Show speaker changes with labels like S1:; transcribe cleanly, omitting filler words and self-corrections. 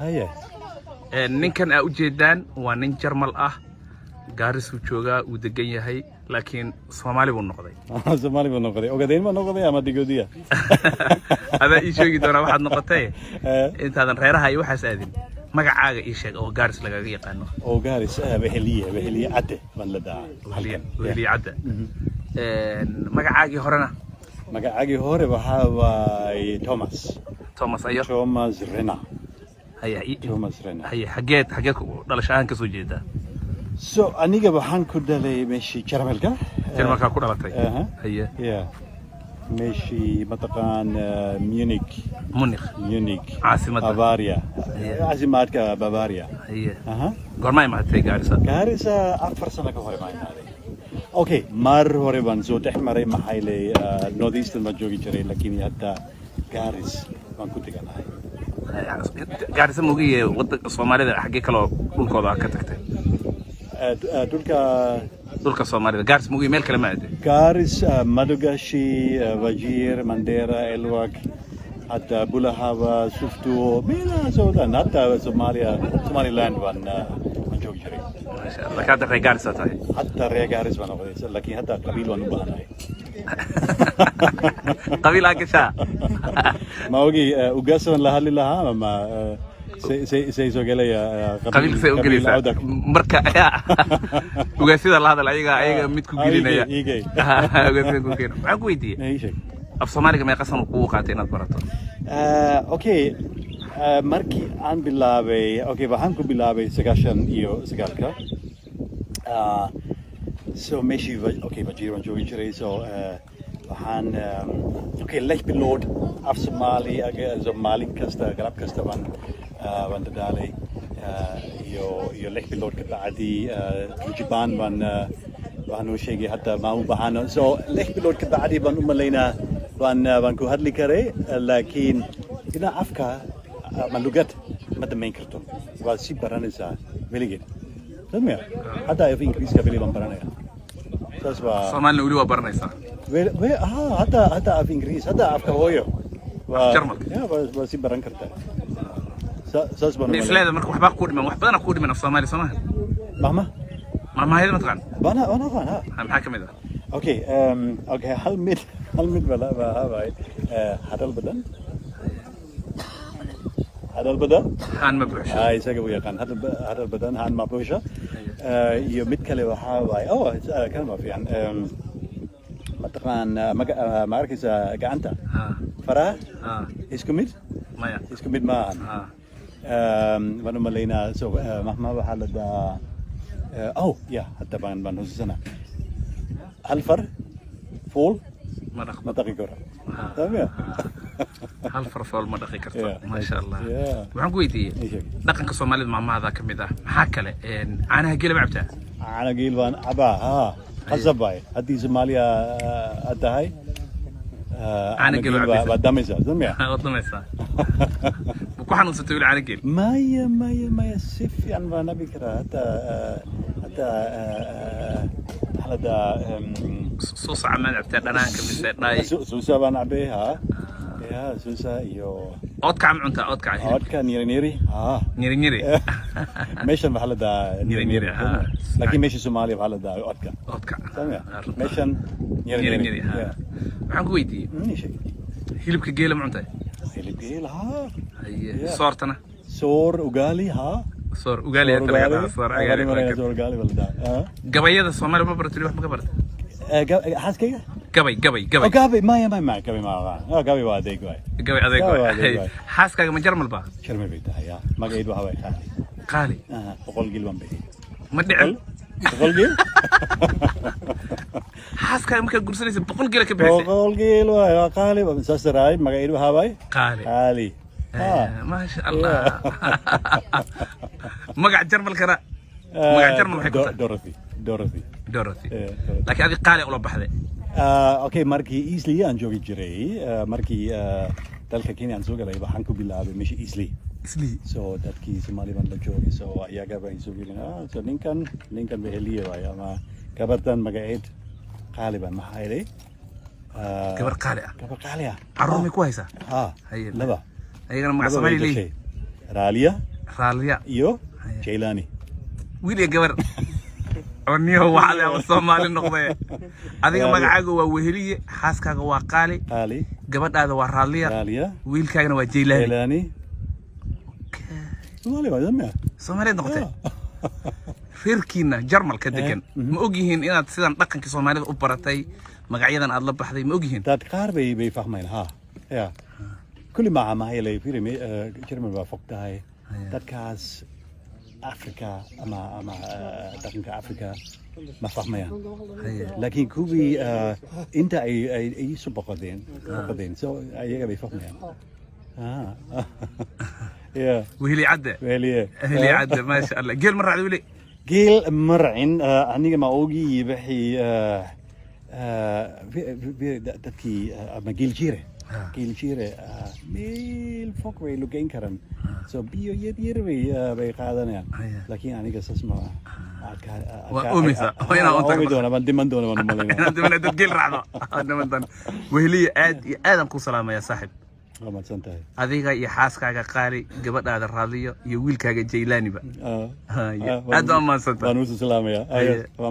S1: Haye.
S2: Ninkan aa ujeedaan waa nin Jarmal ah, Gaarisuu joogaa, uu degan yahay, laakiin Soomaali buu noqday.
S1: Soomaali buu noqday. Ogadeyn baa noqday ama Digoodiya?
S2: Adaa ii sheegi doonaa waxaad noqotay. Intaadan reeraha iyo waxaas aadin, magacaaga ii sheeg oo Gaaris lagaga yaqaano.
S1: Oo Gaaris, Weheliye, Weheliye Cadde baan la dhahaa.
S2: Weheliye, Weheliye Cadde. Magacaagii horena?
S1: Magacaagii hore waxaa waaye Thomas.
S2: Thomas ayo?
S1: Thomas Rena.
S2: Haye.
S1: Thomas Rena.
S2: Haye, xageed dhalasho ahaan kasoo jeedaa?
S1: So aniga waxaan ku dhalay meeshii Jarmalka.
S2: Jarmalkaa ku dhalatay?
S1: Aha.
S2: Haye.
S1: Yeah. Meeshii mataqaan Munich.
S2: Munich.
S1: Munich.
S2: Caasimadda.
S1: Bavaria. Caasimadka Bavaria.
S2: Haye.
S1: Aha.
S2: Goorma imaatay Gaarisa?
S1: Gaarisa 4 sano ka hore baan imaaday. Okay, mar hore baan soo dhex maray, maxaa yeelay North Eastern baan joogi jiray, laakiin hadda Gaaris baan ku deganahay.
S2: Gaarisa mogiye, wadanka Soomaalida xaggee kaloo dhulkooda ka tagtay?
S1: Dhulka
S2: Dhulka Soomaalida, Gaaris mogiye, meel kale ma aadin?
S1: Gaaris, Madogashi, Wajir, Mandera, Elwak, hadda Bulahawa, Suftu, meelahaas oo dhan, hadda Soomaaliya, Somaliland baan joogi jiray.
S2: Maasha Allah, laakiin hadda reer Gaarisa tahay.
S1: Hadda reer Gaaris baan noqday, laakiin hadda qabiil waan u baahanahay.
S2: Qabiil aa gashaa?
S1: Ma ogi, ugaas baan la hadli lahaa ama say soo gelaya
S2: Qabiilka say u gelaysaa?
S1: Awdak.
S2: Marka ugaasyada la hadal, ayaga mid ku gelinaya.
S1: Igey.
S2: Ugaasyada ku keena. Waxaan ku weydiiyey,
S1: Ii sheeg.
S2: af Soomaaliga meeqa sano kugu qaatay inaad barato?
S1: Okay, markii aan bilaabay, okay, waxaan ku bilaabay 99-ka. So meeshii okay, Wajir baan joogi jiray, so waxaan okay, 6 bilood af Soomaali so maalin kasta, galab kasta baan dadaalay, iyo 6 bilood ka bacdi turjubaan baan waxaan u sheegay hadda ma u baahano. So 6 bilood ka bacdi baan u malaynaa baan ku hadli karay, laakiin dhinaca afka ama lugad ma damayn karto, waad si baranaysaa weligeed. Fahmaya? Hadda af Ingiriiska weli baan baranaya, saas waa.
S2: Soomaalina weli waa baranaysaa?
S1: Hadda af Ingiriis, hadda afka hooyo waa
S2: Jarmalka.
S1: Ya, waa si baran kartaa. Saas baan u
S2: Ma isleeda marka waxbaa kuu dhiman, wax badanaa kuu dhiman af Soomaali, soo maha?
S1: Mahma.
S2: Mahmaahayada ma taqaan?
S1: Bana aqaan, ha.
S2: Ha, maxaa ka mid ah?
S1: Okay, okay, hal mid baa waay, hadal badan, hadal badan
S2: Haan ma buuxsho.
S1: Ah, isaga u yaqaan hadal badan haan ma buuxsho. Iyo mid kale waxaa waaye, oh, kan waa fiican. Mataqaan, ma arkaysaa gacanta faraha isku mid?
S2: Maya.
S1: Isku mid ma ahan. Waan u malaynaa, so mahma waxaa la dhahaa, oh yeah, hadda baan xusuusanaa: hal far fool
S2: ma dhaqmo.
S1: Ma dhaqi karo. Fahmaya?
S2: Hal farfool ma dhaqi karto.
S1: Yeah.
S2: Maasha Allah.
S1: Yeah.
S2: Waxaan ku weydiiyey,
S1: Ii sheeg.
S2: dhaqanka Soomaalida maahmaahda ka mid ah, maxaa kale? Caanaha geela ma cabtaa?
S1: Caana geel baan cabaa, ha, qasab waay haddii Soomaaliya aad tahay.
S2: Caana geel waa cabaysaa.
S1: Waa damaysaa, fahmaya?
S2: Waad dhamaysaa. Ma ku xanuunsatay weli caana geel?
S1: Maya, maya, maya, si fiican baan cabi karaa hadda maxaa la dhahaa?
S2: Suusaca maad cabtaa, dhanaanka mise dhaay?
S1: Suusa baan cabay, ha, ya, suusa iyo
S2: Oodkaca ma cuntaa, oodkaca, hilib?
S1: Oodka, nyiri, ha.
S2: Nyiri nyiri.
S1: Meeshan waxaa la dhahaa
S2: Nyiri nyiri, ha.
S1: Laakiin meesha Soomaaliya waxaa la dhahaa oodka.
S2: Oodkac.
S1: Fahmaya?
S2: Ah, runta.
S1: Meeshan nyiri.
S2: Nyiri nyiri, ha.
S1: Yeah.
S2: Waxaan ku weydiiyey,
S1: Ii sheeg.
S2: hilibka geela ma cuntay?
S1: Hilib geel, ha.
S2: Haye.
S1: Yeah.
S2: Soortana?
S1: Soor ugali, ha.
S2: Soor ugali
S1: Soor
S2: hata laga
S1: ugali.
S2: dhahaa, soor
S1: Ah,
S2: ugali.
S1: waan imanayaa, soor ugali baa la dhahaa. Ah.
S2: Gabayada Soomaaliya ma baratay? Wax ma ka baratay?
S1: Xaaskayga?
S2: Gabay, gabay, gabay.
S1: Oh, gabay, maya, maya, maya, gabay ma aqaan. Oh, gabay waa adeeg waay.
S2: Gabay adeeg.
S1: Gabay waa
S2: waay.
S1: adeeg waay.
S2: Xaaskaaga ma Jarmal ba?
S1: Jarmal bay tahay, ya. Magaceedu waxaa waay Qaali.
S2: Qaali.
S1: Aha, 100 geel baan bixiyey.
S2: Ma dhicin.
S1: 100 geel?
S2: Xaaskaaga markaad guursanaysa 100 geela ka bixisay?
S1: 100 geel waay, waa qaali. Saas daraay, magaceedu waxaa waay
S2: Qaali.
S1: Qaali. Ha.
S2: Maasha Allah. Magac Jarmalkana, magac Jarmal waxay ku tahay?
S1: Dorothy. Dorothy.
S2: Dorothy.
S1: Dorothy.
S2: Laakiin adi Qaali ula baxday.
S1: Okay, markii Eastleigh aan joogi jiray, markii dalka Kenya aan soo galay, waxaan ku bilaabay meesha Eastleigh.
S2: Islii.
S1: So dadkii Soomaali baan la joogay, so iyaga baan soo gelin, ah, so ninkan Weheliye waay ama gabartan magaceed Qaali baan, maxaa yeelay
S2: Gabar qaali ah.
S1: Gabar qaali ah.
S2: Carruur may ku haysaa?
S1: Ha.
S2: Haye.
S1: Laba.
S2: Ayagana magac
S1: Laba way
S2: Soomaali leeyihin?
S1: dhashay. Raaliya.
S2: Raaliya.
S1: Iyo Jaylani.
S2: Wiil iyo gabar oo niyo waxaad ama Soomaali noqday adiga.
S1: Raaliya.
S2: Magacaaga waa Weheliye, xaaskaaga waa Qaali.
S1: Qaali.
S2: Gabadhaada waa Raaliya.
S1: Raaliya.
S2: Wiilkaagana waa Jaylaani.
S1: Jaylani. Soomaali waa dambe.
S2: Soomaaliyeed noqotay. Reerkiina Jarmalka degan ma og yihiin inaad sidan dhaqanka Soomaalida u baratay, magacyadan aad la baxday, ma og yihiin?
S1: Dad qaar bay fahmayn, ha ya, kulli maaha. Maxaa yeelay, fiiri, German baa fog tahay. Dadkaas Africa ama dhaqanka Africa ma fahmayaan, laakiin kuwii inta ay isu boqodeen, so ayaga bay fahmayaan. Ah, yeah.
S2: Weheli Cadde.
S1: Weheliye.
S2: Weheliye Cadde, maasha Allah. Geel ma raacday weli?
S1: Geel ma racin. Aniga ma ogi wixii dadkii ama geel jire meel fog bay lugeyn karaan, so biyo yar yar bay qaadanayaan. Laakiin aniga saas ma
S2: Waa oomaysaa. Waa inaad
S1: Waa oomi
S2: tagto.
S1: doona, baan dhiman doona baan umalaynaa.
S2: Inaad dhiman dad geel raacdo dhimantan. Weheliye, aad iyo aadaan ku salaamaya, saaxib.
S1: Waa mahadsan tahay.
S2: Adiga iyo xaaskaaga Qaali, gabadhaada Raadiyo iyo wiilkaaga Jaylaaniba.
S1: Ah,
S2: Haya,
S1: ah,
S2: aad baa mahadsantahay.
S1: Waan usu salaamayaa.
S2: Haye.
S1: Waa.